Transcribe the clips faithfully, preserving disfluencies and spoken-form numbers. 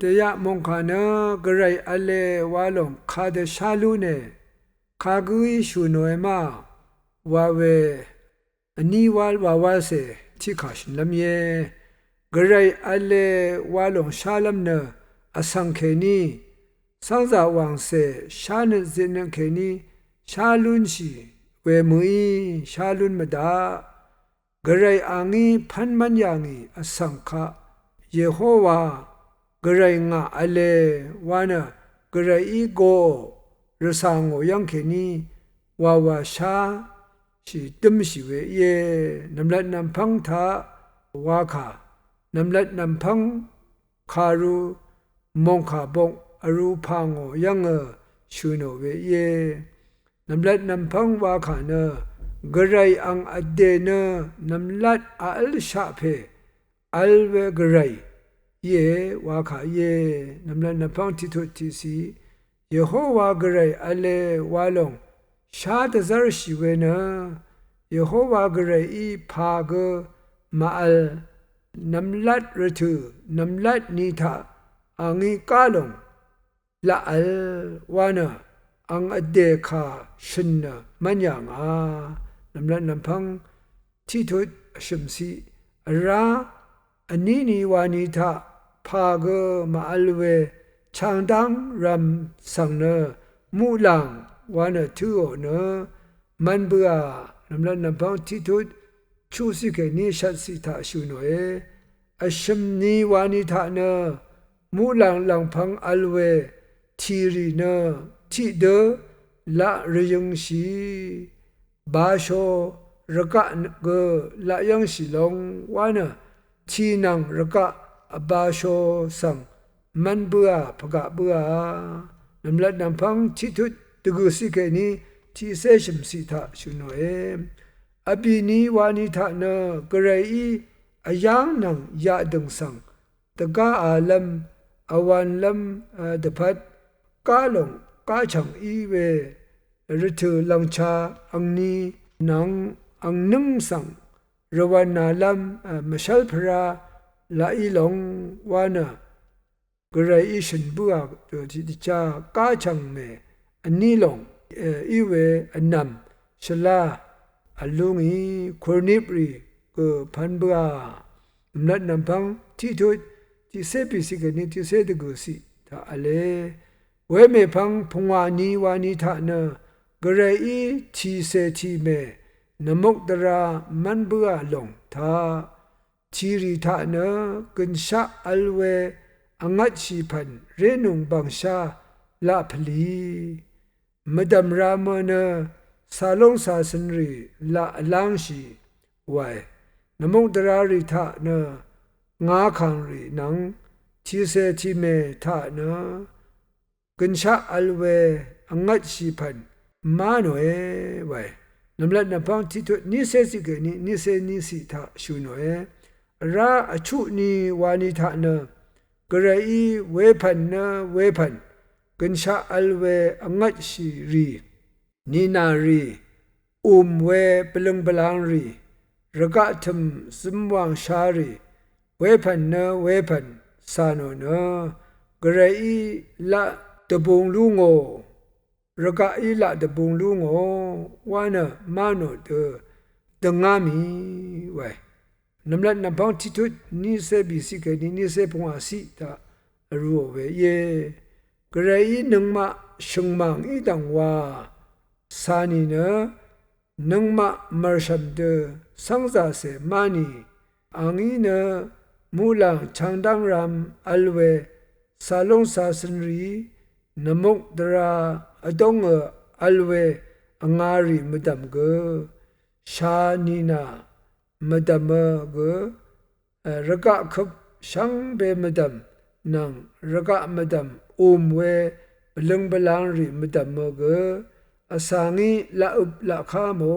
Dèyaq mòngkà nø Gvray v̄le wa lòng kadø shá lúne, kagǿí shù nòe ma wa we vní wál wa wálcè tiqkà shø̀nlv́m íe. Gvray v̄le wa lòng shálv́m nø vsvng kèní, cv́ngzà wàngcè shánøt zitnøt kèní shá lúnshì we mø̀í shá lún mvdaq. Gvray a ngí pv́n mv́n yà ngì vsvng kaq, Yehowa Gvray ngà v̄le wa nø Gvrayí goò, rvcà ngò yv́ng kèní wawa sháshì dǿmshì we íe. Nv̀mlat nv̀mpv́ng taq wakà, nv̀mlat nv̀mpv́ng kàru mòngkà bok vrū pà ngò yv́ngø shø̀ nò we íe. Nv̀mlat nv̀mpv́ng wakà nø Gvray ang vdè nø nv̀mlat a v́lshaq pè vl we Gvray íe wakà íe. Nv̀mlat nv̀mpv́ng tiqtut tiqciq, Yehowa Gvray v̄le wa lòng shá dvzv́rshì we nø, Yehowa Gvrayí pà gø màvl, nv̀mlat rvtø̀ nv̀mlat ni taq a ngí gá lòng laq vl wa nø ang vdè kà shø̀n nø mv́n yà ngà. Nv̀mlat nv̀mpv́ng tiqtut vshø̀mciq, vrá vní ni wani taq pà gø màvl we changdáng rv̄m svng nø muqlàng wa nø tǿò nø mv̄n bøà. Nv̀mlat nv̀mpv́ng tiqtut chuqciq kèní shvtciq taq shø̀ nòe. Vshø̀m ni wani taq nø muqlàng lv̀ngpv̄ng vl we tìrì nø tiqdø laq rvyø̄ngshì, basho rvgaq gø laq yv́ngshì long wa nø tì nvng rvgaq vbasho svng mv̄n bǿà, pvgaq bǿà. Nv̀mlat nv̀mpv́ng tiqtut dvgø̀ciq kèní tiqcé shø̀mciq taq shø̀ nòe. Vbìni wani taq nø Gvrayí vyáng nvng yaqdø̀ng svng dvgáālv́m vwānlv́m dvpvt gá lòng gá chv̀ng í we rvtø̀ lv̀ngcha angni nvng angnǿng svng rvwv̄nālv́m mvshv́lpvrá laq í long wa nø Gvrayí shø̀n bǿà dø tiqdvchá gá chv̀ngmè vní lòng í we vnv̀m shvlá vlú ngì, kurnip rì gø pv́n bǿà. Nv̀mlat nv̀mpv́ng tiqtut tiqcé bìciq kèní tiqcé dvgø̀ciq taq v̄le. Wemèpvng pungwà ni wani taq nø Gvrayí tìcè tìmè nvmukdvrā mv́n bǿà lòng taq tìrì taq nø gø̀nshaq vl we vngvtshì pv̀n rénùng bv̀ngshá laq pvlì. Mvdv̀m ramø nø càlóng càcønrì laq vlángshì wae. Nvmukdvrārì taq nø ngakàngrì nvng tìcè tìmè taq nø gø̀nshaq vl we vngvtshì pv̀n má nòe wae. Nv̀mlat nv̀mpv́ng tiqtut niqcé ciq kèní niqcé niqciq taq shø̀ nòe. Vrá vchuq ni wani taq nø Gvrayí wepv̀n nø wepv̀n gø̀nshaq vl we vngvtshì rì, nìnà rì, um we bvløng bvlang rì, rvgaq tø̀m zømwàngsha rì, wepv̀n nø wepv̀n cà nò nø Gvrayí laq dvbung lú ngò, rvgaqí laq dvbung lú ngò wa nø má nò dø døngá mì wae. Nv̀mlat nv̀mpv́ng tiqtut niqcé bìciq kèní niqcé pungwàciq taq vrūò we íe. Gvrayí nøngmaq shø̀ngmàng í dv̀ng wa cà nìnø nøngmaq mv̀rshv̀m dø cv́ngzàcè má nì, a ngí nø muqlàng changdáng ram vl we càlóng càcønrì nvmukdvrā vdóngø vl we vngarì mvdv̀m gø sha nìnà mvdv̀mø gø, rvgaq køp shvngbe mvdv̀m nvng rvgaq mvdv̀m um we bvløng bvlang rì mvdv̀mø gø vsvng í laqøp laqká mò,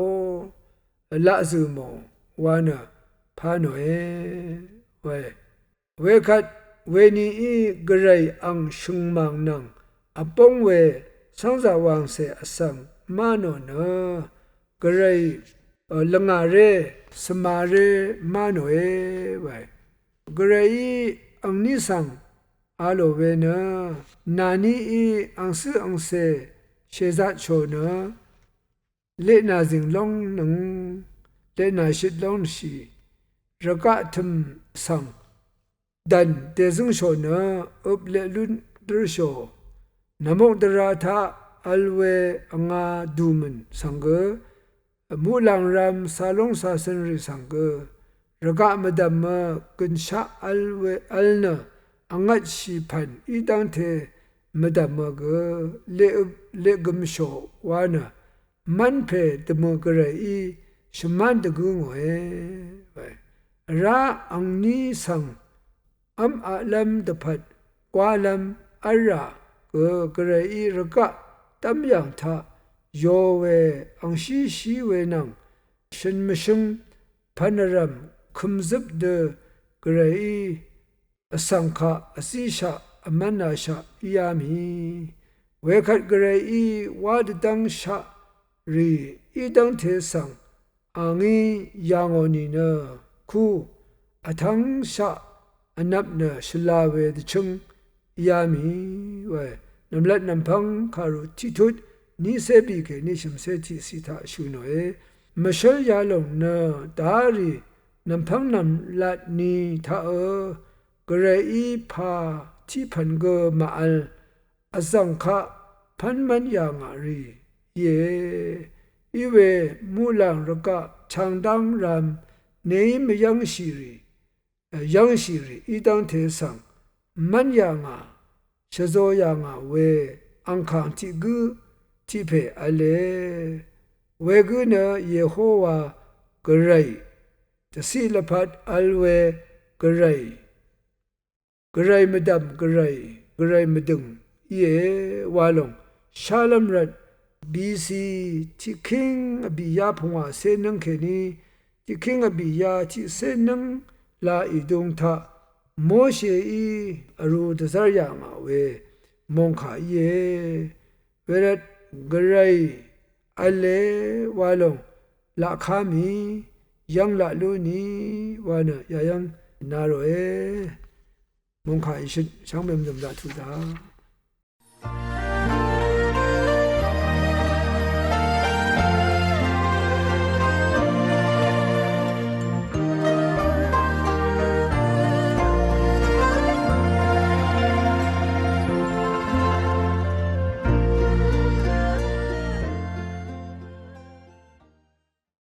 laqzø̀ mò wa nø pà nòe wae. Wekvt wenií Gvray ang shø̀ngmàng nvng vbóng we cv́ngzà wàngcè vsvng má nò nø Gvray lvngàré svmaré má nòe wae. Gvrayí angní svng a lò we nø, nàníí angcǿ angcè shèzatshò nø, leqnà zìng lóngnøng, leqnà shøt lóngshì, rvgaq tø̀m svng dv̀n dèzǿngshò nø, øp leq lún dǿrshò, nvmukdvra taq vl we vngā dùmø̀n svng gø, muqlàng ram calúng cacønrì svng gø, rvgaq mvdv̀mø gø̀nshaq vl we vl nø, vngvtshì pv̀n í dv́ngte mvdv̀mø gø, leqøp leqgømshò wa nø, mv́npè dvmø̀ Gvrayí shvmán dvgǿ ngòe. Vrá angní svng v́m aqlv́m dvpvt gwálv́m v́lrà gø, Gvrayí rvgaq dv́myàng taq yo we, angshí shí we nvng shø̀n mvshǿng pv̀n vrv̀m kø̀mzøp dø, Gvrayí vsvng kaq vzíshaq vmv́nashaq íá mì. Wekvt Gvrayí wá dvdv́ngshaq rì í dv́ngte svng a ngí yà ngò nìnø, ku vtv́ngshaq vnvp nø shvla we dvchǿng íá mì. We nv̀mlat nv̀mpv́ng kàru tiqtut nícé bì kèní shø̀mcé tiqciq taq shø̀ nòe. Mvshǿl yalòng nø darì nv̀mpv́ng nv̀mlat ni taqø, Gvrayí pà tiq pv̀n gø màvl, vzv̀ng kaq pv́n mv́n yà ngà rì íe. Iwe muqlàng rvgaq changdáng ram nèí mvyv́ngshì rì, yv́ngshì rì í dv́ngte svng mv́n yà ngà, shvzo yà ngà we angkàng tiq gǿ tiq pè v̄le. Wegǿ nø Yehowa Gvray, dvciq lvpat vl we Gvray, Gvray mvdv̀m Gvray, Gvray mvdø̀ng íe wa lòng shálv́m rvt, B C tiqkíng vbìyá pungwàcé nǿng kèní tiqkíng vbìyá tiqcé nǿng la ìdung taq Mosheí vrū dvzv́r yà ngà we mòngkà íe. Wervt Gvray v̄le wa lòng laqká mì, yv́ng laq lú ni wa nø yayv́ng na ròe. Mòngkà ìshøt shvngbe mvdø̀m daq tuq daq.